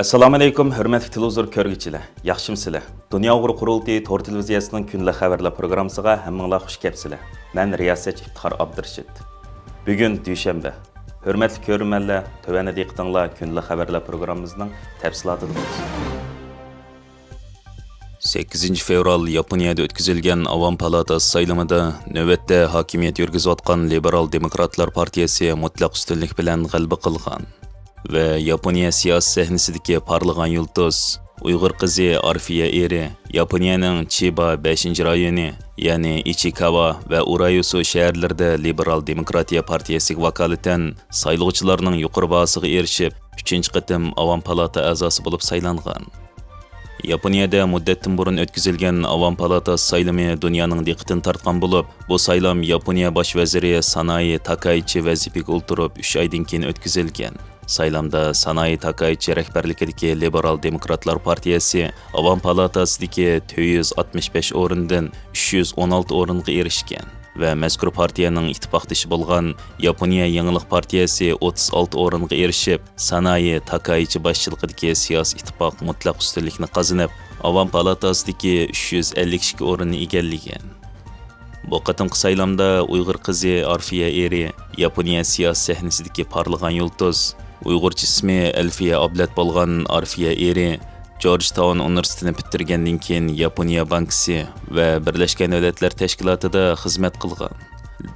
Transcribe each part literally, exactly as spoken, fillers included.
ئەسسالامۇئەلەيكۇم، ھۆرمەتلىك تېلېۋىزور كۆرگۈچىلەر، ياخشىمۇسىلەر؟ دۇنيا ئۇيغۇر قۇرۇلتىيى تور تېلېۋىزىيەسىنىڭ كۈندىلىك خەۋەرلەر پروگراممىسىغا ھەممىڭلار خۇش كەپسىلەر. مەن رىياسەتچى ئىپتىخار ئابدۇرېشىت. بۈگۈن دۈشەنبە. ھۆرمەتلىك كۆرۈرمەنلەر، تۆۋەندە دىققىتىڭلار كۈندىلىك خەۋەرلەر پروگراممىمىزنىڭ تەپسىلاتىدا بولسۇن. سەككىزىنچى فېۋرال ياپونىيەدە ئۆتكۈزۈلگەن ئاۋام پالاتاسى سايلىمىدا نۆۋەتتە ھاكىمىيەت يۈرگۈزۈۋاتقان لىبېرال دېموكراتلار پارتىيەسى مۇتلەق ئۈستۈنلۈك بىلەن غەلىبە قىلغان ۋە ياپونىيە سىياسىي سەھنىسىدىكى پارلىغان يۇلتۇز، ئۇيغۇر قىزى ئارفىيە ئېرى ياپونىيەنىڭ چىبا بەشىنچى رايونى، يەنى ئىچىكاۋا ۋە ئۇرايۇسۇ شەھەرلىرىدە لىبېرال دېموكراتىيە پارتىيەسىگە ۋاكالىتەن سايلىغۇچىلارنىڭ يۇقىرى باھاسىغا ئېرىشىپ، ئۈچىنچى قېتىم ئاۋام پالاتا ئەزاسى بولۇپ سايلانغان. ياپونىيەدە مۇددەتتىن بۇرۇن ئۆتكۈزۈلگەن ئاۋام پالاتاسى سايلىمى دۇنيانىڭ دىققىتىنى تارتقان بولۇپ، بۇ سايلام ياپونىيە باش ۋەزىرى سانائى تاكايچى ۋەزىپىگە ئولتۇرۇپ ئۈچ ئايدىن كېيىن ئۆتكۈزۈلگەن. سايلامدا سانائى تاكايچى رەھبەرلىكىدىكى لىبېرال دېموكراتلار پارتىيەسى ئاۋام پالاتاسىدىكى تۆت يۈز ئاتمىش بەش ئورۇندىن ئۈچ يۈز ئون ئالتە ئورۇنغا ئېرىشكەن ۋە مەزكۇر پارتىيەنىڭ ئىتتىپاقدىشى بولغان ياپونىيە يېڭىلىق پارتىيەسى ئوتتۇز ئالتە ئورۇنغا ئېرىشىپ، سانائى تاكايچى باشچىلىقىدىكى سىياسىي ئىتتىپاق مۇتلەق ئۈستۈنلۈكنى قازىنىپ، ئاۋام پالاتاسىدىكى ئۈچ يۈز ئەللىك ئىككى ئورۇننى ئىگىلىگەن. بۇ قېتىمقى سايلامدا ئۇيغۇر قىزى ئارفىيە ئېرى ياپونىيە سىياسىي سەھنىسىدىكى پارلىغان يۇلتۇز، ئۇيغۇرچە ئىسمى ئەلفىيە ئابلەت بولغان ئارفىيە ئېرى جورجتاون ئۇنىۋېرسىتېتىنى پۈتتۈرگەندىن كېيىن ياپونىيە بانكىسى ۋە بىرلەشكەن دۆلەتلەر تەشكىلاتىدا خىزمەت قىلغان.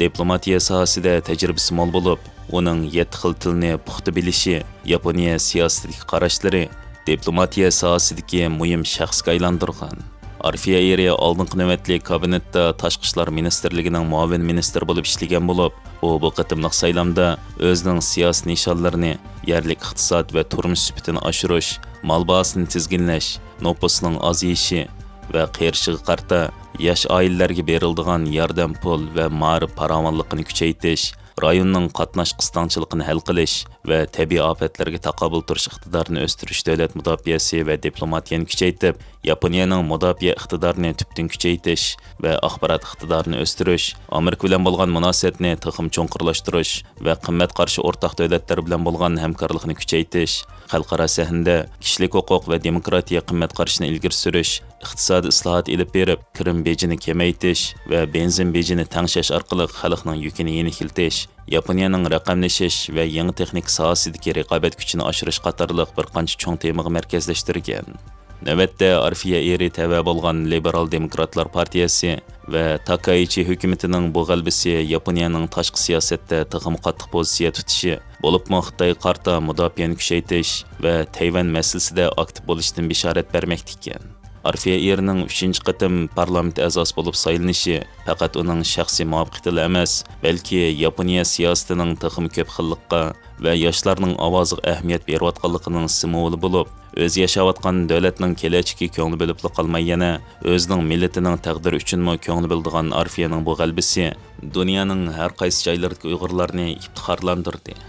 دىپلوماتىيە ساھەسىدە تەجرىبىسى مول بولۇپ، ئۇنىڭ يەتتە خىل تىلنى پۇختا بىلىشى، ياپونىيە سىياسىتىدىكى قاراشلىرى دىپلوماتىيە ساھەسىدىكى مۇھىم شەخسكە ئايلاندۇرغان. ئارفىيە ئېرى ئالدىنقى نۆۋەتلىك كابىنېتتا تاشقى ئىشلار مىنىستىرلىكىنىڭ مۇئاۋىن مىنىستىرى بولۇپ ئىشلىگەن بولۇپ، ئۇ بۇ قېتىملىق سايلامدا ئۆزىنىڭ سىياسىي نىشانلىرىنى يەرلىك ئىقتىساد ۋە تۇرمۇش سۈپىتىنى ئاشۇرۇش، مال باھاسىنى تىزگىنلەش، نوپۇسنىڭ ئازىيىشى ۋە قېرىشىغا قارىتا ياش ئائىلىلەرگە بېرىلىدىغان ياردەم پۇل ۋە مائارىپ پاراۋانلىقىنى كۈچەيتىش، رايوننىڭ قاتناش قىستاڭچىلىقىنى ھەل قىلىش ۋە تەبىئىي ئاپەتلەرگە تاقابىل تۇرۇش ئىقتىدارىنى ئۆستۈرۈش دۆلەت مۇداپىئەسى ۋە دىپلوماتىيەنى كۈچەيتىپ، ياپونىيەنىڭ مۇداپىئە ئىقتىدارىنى تۈپتىن كۈچەيتىش ۋە ئاخبارات ئىقتىدارىنى ئۆستۈرۈش، ئامېرىكا بىلەن بولغان مۇناسىۋەتنى تېخىمۇ چوڭقۇرلاشتۇرۇش ۋە قىممەت قارىشى ئورتاق دۆلەتلەر بىلەن بولغان ھەمكارلىقنى كۈچەيتىش، خەلقئارا سەھنىدە كىشىلىك ھوقۇق ۋە دېموكراتىيە قىممەت قارىشىنى ئىلگىرى سۈرۈش، ئىقتىسادىي ئىسلاھات ئېلىپ بېرىپ، كىرىم بېجىنى كېمەيتىش ۋە بېنزىن بېجىنى تەڭشەش ئارقىلىق خەلقنىڭ يۈكىنى يېنىكلىتىش، ياپونىيەنىڭ رەقەملىشىش ۋە يېڭى تېخنىكا ساھەسىدىكى رىقابەت كۈچىنى ئاشۇرۇش قاتارلىق بىر قانچە چوڭ تېمىغا مەركەزلەشتۈرگەن. نۆۋەتتە ئارفىيە ئېرى تەۋە بولغان لىبېرال دېموكراتلار پارتىيەسى ۋە تاكايچى ھۆكۈمىتىنىڭ بۇ غەلىبىسى ياپونىيەنىڭ تاشقى سىياسەتتە تېخىمۇ قاتتىق پوزىتسىيە تۇتۇشى، بولۇپمۇ خىتايغا قارىتا مۇداپىئەنى كۈچەيتىش ۋە تەيۋەن مەسىلىسىدە ئاكتىپ بولۇشىدىن بېشارەت بەرمەكتە ئىكەن. ئارفىيە ئېرىنىڭ ئۈچىنچى قېتىم پارلامېنت ئەزاسى بولۇپ سايلىنىشى پەقەت ئۇنىڭ شەخسىي مۇۋەپپەقىيىتىلا ئەمەس، بەلكى ياپونىيە سىياسىتىنىڭ تېخىمۇ كۆپ خىللىققا ۋە ياشلارنىڭ ئاۋازىغا ئەھمىيەت بېرىۋاتقانلىقىنىڭ سىمۋولى بولۇپ، ئۆزى ياشاۋاتقان دۆلەتنىڭ كېلەچىكىگە كۆڭلى بۆلۈپلا قالماي، يەنە ئۆزىنىڭ مىللىتىنىڭ تەقدىرى ئۈچۈنمۇ كۆڭلى بۆلىدىغان ئارفىيەنىڭ بۇ غەلىبىسى دۇنيانىڭ ھەر قايسى جايلىرىدىكى ئۇيغۇرلارنى ئىپتىخارلاندۇردى.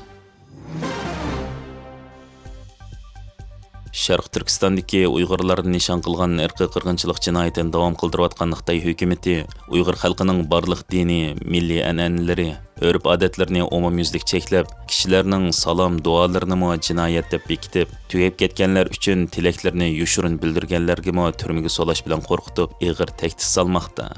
شەرقىي تۈركىستاندىكى ئۇيغۇرلارنى نىشان قىلغان ئىرقىي قىرغىنچىلىق جىنايىتىنى داۋام قىلدۇرۇۋاتقان خىتاي ھۆكۈمىتى ئۇيغۇر خەلقىنىڭ بارلىق دىنىي، مىللىي ئەنئەنىلىرى، ئۆرپ-ئادەتلىرىنى ئومۇميۈزلۈك چەكلەپ، كىشىلەرنىڭ سالام، دۇئالىرىنىمۇ جىنايەت دەپ بېكىتىپ، تۈگەپ كەتكەنلەر ئۈچۈن تىلەكلىرىنى يوشۇرۇن بىلدۈرگەنلەرگىمۇ تۈرمىگە سولاش بىلەن قورقۇتۇپ، ئېغىر تەھدىت سالماقتا.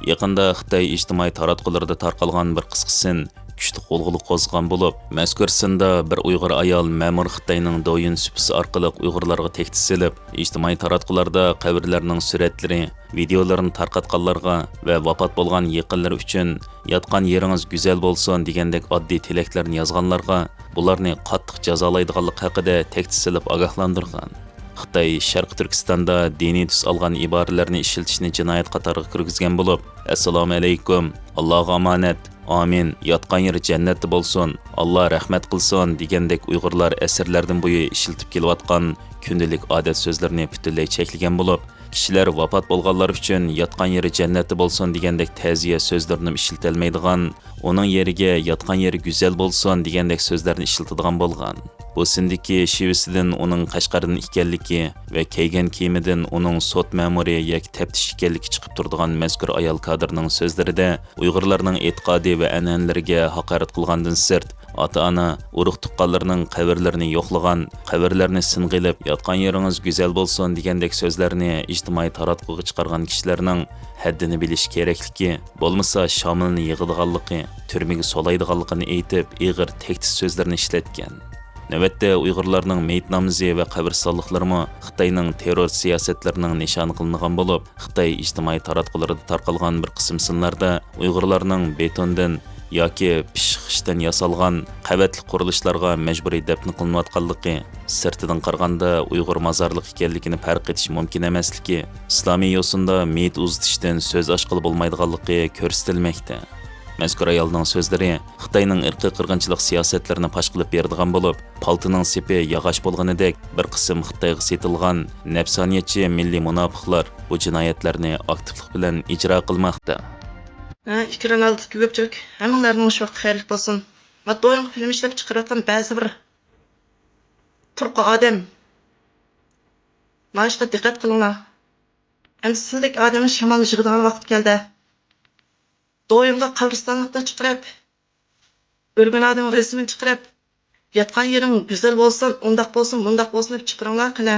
يېقىندا خىتاي ئىجتىمائىي تاراتقۇلىرىدا تارقالغان بىر قىسقا سىن كۈچلۈك غۇلغۇلا قوزغىغان بولۇپ، مەزكۇر سىندا بىر ئۇيغۇر ئايال مەمۇر خىتاينىڭ دويۈن سۇپىسى ئارقىلىق ئۇيغۇرلارغا تەھدىت سېلىپ، ئىجتىمائىي تاراتقۇلاردا قەبرىلەرنىڭ سۈرەتلىرى، ۋىدېئولىرىنى تارقاتقانلارغا ۋە ۋاپات بولغان يېقىنلىرى ئۈچۈن «ياتقان يېرىڭىز گۈزەل بولسۇن» دېگەندەك ئاددىي تىلەكلەرنى يازغانلارغا بۇلارنى قاتتىق جازالايدىغانلىقى ھەققىدە تەھدىت سېلىپ ئاگاھلاندۇرغان. خىتاي شەرقىي تۈركىستاندا دىنىي تۈس ئالغان ئىبارىلەرنى ئىشلىتىشنى جىنايەت قاتارىغا كىرگۈزگەن بولۇپ، «ئەسسالامۇئەلەيكۇم، ئاللاغا ئامانەت، ئامىن، ياتقان يېرى جەننەتتە بولسۇن، ئاللا رەھمەت قىلسۇن» دېگەندەك ئۇيغۇرلار ئەسىرلەردىن بۇيى ئىشلىتىپ كېلىۋاتقان كۈندىلىك ئادەت سۆزلىرىنى پۈتۈنلەي چەكلىگەن بولۇپ، كىشىلەر ۋاپات بولغانلار ئۈچۈن ياتقان يېرى جەننەتتە بولسۇن دېگەندەك تەزىيە سۆزلىرىنىمۇ ئىشلىتەلمەيدىغان، ئۇنىڭ يېرىگە ياتقان يېرى گۈزەل بولسۇن دېگەندەك سۆزلەرنى ئىشلىتىدىغان بولغان. بۇ سىندىكى شىۋىسىدىن ئۇنىڭ قەشقەردىن ئىكەنلىكى ۋە كىيگەن كىيىمىدىن ئۇنىڭ سوت مەمۇرى ياكى تەپتىش ئىكەنلىكى چىقىپ تۇرىدىغان مەزكۇر ئايال كادىرنىڭ سۆزلىرىدە ئۇيغۇرلارنىڭ ئېتىقادى ۋە ئەنئەنىلىرىگە ھاقارەت قىلغاندىن سىرت، ئاتا-ئانا، ئۇرۇق-تۇغقانلىرىنىڭ قەبرىلىرىنى يوقلىغان، قەبرىلەرنى سىنغا ئېلىپ، ياتقان يېرىڭىز گۈزەل بولسۇن دېگەندەك سۆزلەرنى ئىجتىمائىي تاراتقۇغا چىقارغان كىشىلەرنىڭ ھەددىنى بىلىشى كېرەكلىكى، بولمىسا شامىلنى يىغىدىغانلىقى، تۈرمىگە سولايدىغانلىقىنى ئېيتىپ، ئېغىر تەھدىت سۆزلىرىنى ئىشلەتكەن. نۆۋەتتە ئۇيغۇرلارنىڭ مېيىت نامىزى ۋە قەبرىستانلىقلىرىمۇ خىتاينىڭ تېررور سىياسەتلىرىنىڭ نىشانى قىلىنغان بولۇپ، خىتاي ئىجتىمائىي تاراتقۇلىرىدا تارقالغان بىر قىسىم سىنلاردا ئۇيغۇرلارنىڭ بېتوندىن ياكى پىششىق خىشتىن ياسالغان قەۋەتلىك قۇرۇلۇشلارغا مەجبۇرىي دەپنە قىلىنىۋاتقانلىقى، سىرتىدىن قارىغاندا ئۇيغۇر مازارلىقى ئىكەنلىكىنى پەرق ئېتىش مۇمكىن ئەمەسلىكى، ئىسلامىي يوسۇندا مېيىت ئۇزىتىشتىن سۆز ئاچقىلى بولمايدىغانلىقى كۆرسىتىلمەكتە. مەزكۇر ئايالنىڭ سۆزلىرى خىتاينىڭ ئىرقىي قىرغىنچىلىق سىياسەتلىرىنى پاش قىلىپ بېرىدىغان بولۇپ، پالتىنىڭ سېپى ياغاچ بولغىنىدەك، بىر قىسىم خىتايغا سېتىلغان نەپسانىيەتچى مىللىي مۇناپىقلار بۇ جىنايەتلەرنى ئاكتىپلىق بىلەن ئىجرا قىلماقتا. ھە، ئىككى رونالدو كۆپچىلىك، ھەممىڭلارنىڭ شۇ ۋاقىت خەيرلىك بولسۇن. ما دويۇڭغا فىلىم ئىشلەپ چىقىرىۋاتقان بەزى بىر تۇرقى ئادەم، مانا شۇنى دىققەت قىلىڭلار. ئەمدى سىلدەك ئادەمنى شامال يىغىدىغان ۋاقىت كەلدى. دويۇڭغا قەبرىستانلىقنى چىقىرىپ، ئۆلگەن ئادەمنىڭ رەسىمىنى چىقىرىپ، ياتقان يېرىڭ گۈزەل بولسۇن، ئۇنداق بولسۇن، مۇنداق بولسۇن دەپ چىقىرىڭلار قېنى.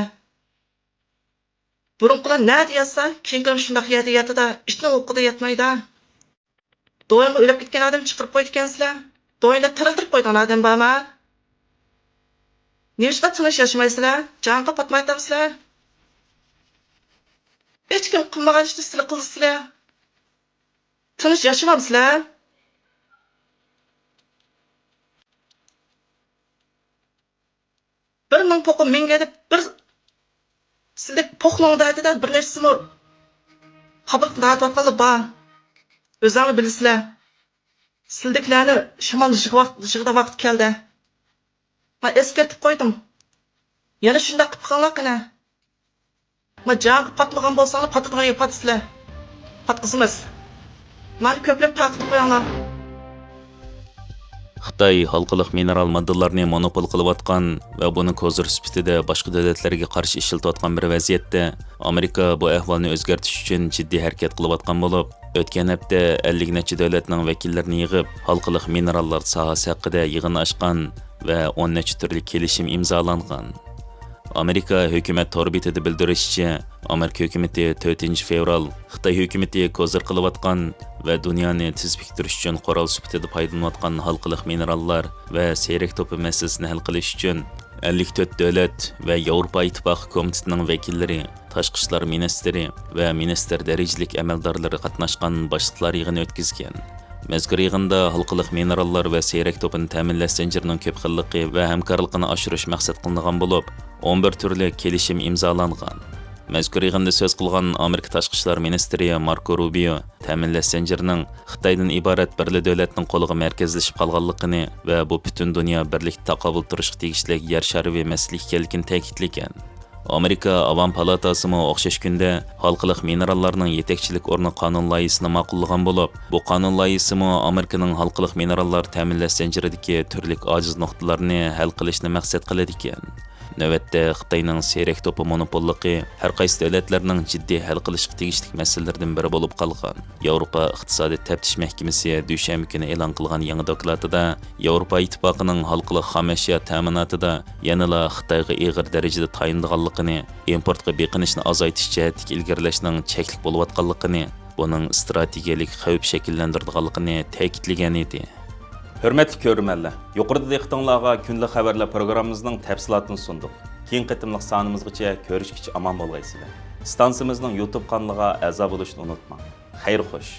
بۇرۇنقىلار نەدە ياتسا، كېيىنكىلەر شۇنداق يەردە ياتىدۇ، ئىتنىڭ ئوقىدا ياتمايدۇ. دويۇڭغا ئۆلۈپ كەتكەن ئادەم چىقىرىپ قويىدىكەنسىلەر. دويۇڭدا تىرىلدۈرۈپ قويىدىغان ئادەم بارمۇ؟ نېمىشقا تىنچ ياشىمايسىلەر؟ جانغا پاتمايتامسىلەر؟ ھېچكىم قىلمىغان ئىشنى سىلەر قىلىسىلەر. تىنچ ياشىمامسىلەر؟ بىر مىڭ پوقى مىڭ ئېلىپ، بىر سىلىك پوقنىڭ دەردىدە بىر نەچچىسىمۇ قاپىقىدا ئاتىۋاتقانلار بار. ئۆزلەرمۇ بىلىسىلەر. سىلدىكىلەرنى شامال يىغىۋات-، يىغىدىغان ۋاقىت كەلدى. مەن ئەسكەرتىپ قويدۇم. يەنە شۇنداق قىلىپ بېقىڭلار قېنى. ما جانغا پاتمىغان بولساڭلار، پاتىدىغان يەرگە پاتىسىلەر. پاتقۇزىمىز. مانا كۆپلەپ تارقىتىپ قويۇڭلار. خىتاي ھالقىلىق مىنېرال ماددىلارنى مونوپول قىلىۋاتقان ۋە بۇنى كوزىر سۈپىتىدە باشقا دۆلەتلەرگە قارشى ئىشلىتىۋاتقان بىر ۋەزىيەتتە، ئامېرىكا بۇ ئەھۋالنى ئۆزگەرتىش ئۈچۈن جىددىي ھەرىكەت قىلىۋاتقان بولۇپ، ئۆتكەن ھەپتە ئەللىك نەچچە دۆلەتنىڭ ۋەكىللىرىنى يىغىپ، ھالقىلىق مىنېراللار ساھەسى ھەققىدە يىغىن ئاچقان ۋە ئون نەچچە تۈرلۈك كېلىشىم ئىمزالانغان. ئامېرىكا ھۆكۈمەت تور بېتىدە بىلدۈرۈشىچە، ئامېرىكا ھۆكۈمىتى تۆتىنچى فېۋرال خىتاي ھۆكۈمىتى كوزىر قىلىۋاتقان ۋە دۇنيانى تىز بېكىتىش ئۈچۈن قورال سۈپىتىدە پايدىلىنىۋاتقان ھالقىلىق مىنېراللار ۋە سېرىك توپى مەسىلىسىنى ھەل قىلىش ئۈچۈن ئەللىك تۆت دۆلەت ۋە ياۋروپا ئىتتىپاقى كومىتېتىنىڭ ۋەكىللىرى، تاشقى ئىشلار مىنىستىرى ۋە مىنىستىر دەرىجىلىك ئەمەلدارلىرى قاتناشقان باشلىقلار يىغىنى ئۆتكۈزگەن. مەزكۇر يىغىندا ھالقىلىق مىنېراللار ۋە سېرەك توپىنى تەمىنلەش زەنجىرىنىڭ كۆپ خىللىقى ۋە ھەمكارلىقىنى ئاشۇرۇش مەقسەت قىلىنغان بولۇپ، ئون بىر تۈرلۈك كېلىشىم ئىمزالانغان. مەزكۇر يىغىندا سۆز قىلغان ئامېرىكا تاشقى ئىشلار مىنىستىرى ماركو روبىيو تەمىنلەش زەنجىرىنىڭ خىتايدىن ئىبارەت بىرلا دۆلەتنىڭ قولىغا مەركەزلىشىپ قالغانلىقىنى ۋە بۇ پۈتۈن دۇنيا بىرلىكتە تاقابىل تۇرۇشقا تېگىشلىك يەر شارىۋى مەسىلە ئىكەنلىكىنى تەكىتلىگەن. ئامېرىكا ئاۋام پالاتاسىمۇ ئوخشاش كۈندە ھالقىلىق مىنېراللارنىڭ يېتەكچىلىك ئورنى قانۇن لايىھىسىنى ماقۇللىغان بولۇپ، بۇ قانۇن لايىھىسىمۇ ئامېرىكىنىڭ ھالقىلىق مىنېراللار تەمىنلەش زەنجىرىدىكى تۈرلۈك ئاجىز نۇقتىلارنى ھەل قىلىشنى مەقسەت قىلىدىكەن. نۆۋەتتە خىتاينىڭ سېرەك توپى مونوپوللۇقى ھەر قايسى دۆلەتلەرنىڭ جىددىي ھەل قىلىشقا تېگىشلىك مەسىلىلىرىدىن بىرى بولۇپ قالغان. ياۋروپا ئىقتىسادىي تەپتىش مەھكىمىسى دۈشەنبە كۈنى ئېلان قىلغان يېڭى دوكلاتىدا، ياۋروپا ئىتتىپاقىنىڭ ھالقىلىق خام ئەشيا تەمىناتىدا يەنىلا خىتايغا ئېغىر دەرىجىدە تايىنىدىغانلىقىنى، ئىمپورتقا بېقىنىشنى ئازايتىش جەھەتتىكى ئىلگىرىلەشنىڭ چەكلىك بولۇۋاتقانلىقىنى، بۇنىڭ ئىستراتېگىيەلىك خەۋپ شەكىللەندۈرىدىغانلىقىنى تەكىتلىگەنىدى. ھۆرمەتلىك كۆرۈرمەنلەر، يۇقىرىدا دىققىتىڭلارغا كۈندىلىك خەۋەرلەر پروگراممىمىزنىڭ تەپسىلاتىنى سۇندۇق. كېيىنكى قېتىملىق سانىمىزغىچە كۆرۈشكىچە ئامان بولغايسىلەر. ئىستانسىمىزنىڭ يۇتۇب قانىلىغا ئەزا بولۇشنى ئۇنتۇماڭ. خەير خوش.